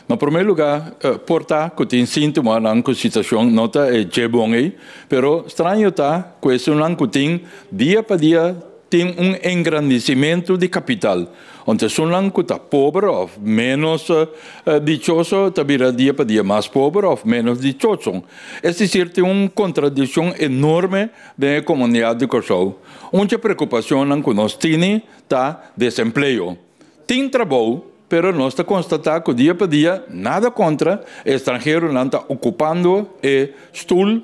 Na promé lugá, por ta ku tin síntomanan ku situashon no ta e dje bon ei, pero straño ta ku esunnan ku tin dia pa dia tin un engrandesimentu di kapital. Anto esunnan ku ta pober òf ménos dichoso ta bira dia pa dia mas pober òf ménos dichoso. Es desir, tin un kontradikshon enorme den e komunidat di Kòrsou. Un dje preokupashonnan ku nos tini ta desempleo. Tin trabou, pero nos ta konstatá ku dia pa dia, nada kontra, e estranheronan ta okupando e stul,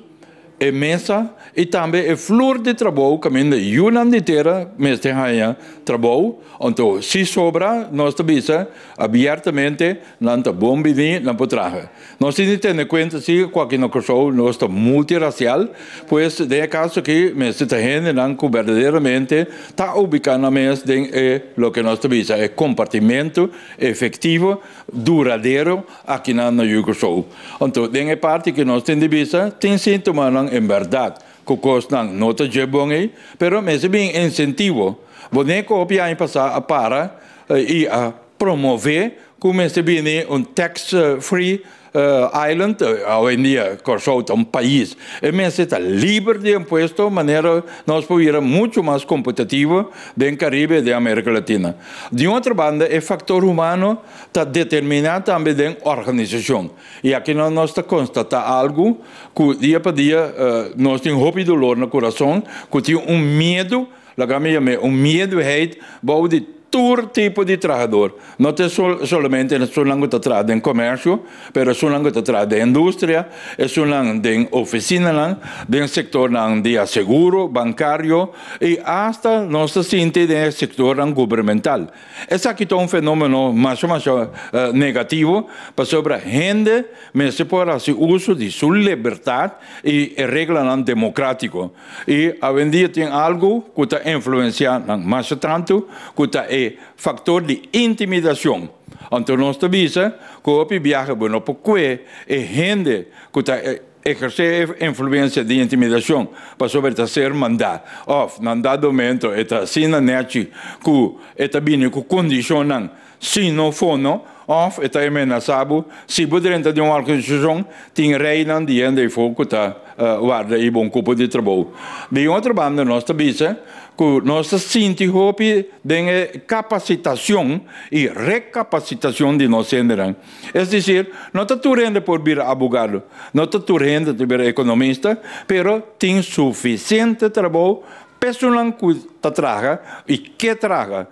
e mesa i tambe e flur di trabou kaminda yunan di tera mester haña trabou. Anto si sobra, nos ta bisa abiertamente, nan ta bon bini, nan por traha. Nos tin di tene kuenta si ku aki na Kòrsou nos ta multirasial, pues den e kaso aki mester ta hendenan ku berdaderamente ta ubiká nan mes den e loke nos ta bisa e kompartimentu efektivo duradero akinan na yu Kòrsou. Anto den e parti ku nos tin di bisa tin síntomanan en bèrdat ku kosnan no ta dje bon ei, pero mester bin insentivo. Bo ne ku hopi aña pasá a para i a promové ku mester bini un tax free island. Awendia Kòrsou ta un pais, e mester ta liber di impuesto manera nos por bira muchu mas kompetitivo den Karibe i den Amerika Latina. Di un otro banda e faktor humano ta determiná tambe den organisashon i aki nos ta konstatá algu ku dia pa dia nos tin hopi dolor na kurason ku tin un miedu. Laga mi yam'é un mieduheid bou di tur tipo di trahador. No ta solamente esunnan ku ta traha den komersio, pero esunnan ku ta traha den industria, esunnan den ofisinanan, den sektornan di aseguro, bankario i asta nos ta sinti den e sektornan gubermental. Esaki ta un fenómeno masha masha negativo pasobra hende mester por hasi uso di su libertat i e reglanan demokrátiko. I awendia tin algu ku ta influensiá nan masha tantu, ku ta e faktor di intimidashon. Anto nos ta bisa ku hopi biaha bo no por kue e hende ku ta ehersé e influensia di intimidashon pasobra e ta ser mandá òf nan dado momento e ta asina nèchi ku e ta bini ku kondishonnan si no fono òf e ta menasá bo. Si bo drenta den un organisashon tin reinan di hende afó ku ta warda i bo un kupo di trabou. Di un otro banda nos ta bisa ku nos ta sinti hopi den e kapasitashon i rekapasitashon di nos hendenan. Es desir, no ta tur hende por bira abogado, no ta tur hende ta bira ekonomista, pero tin sufisiente trabou p'esunnan ku ta traha i ke traha.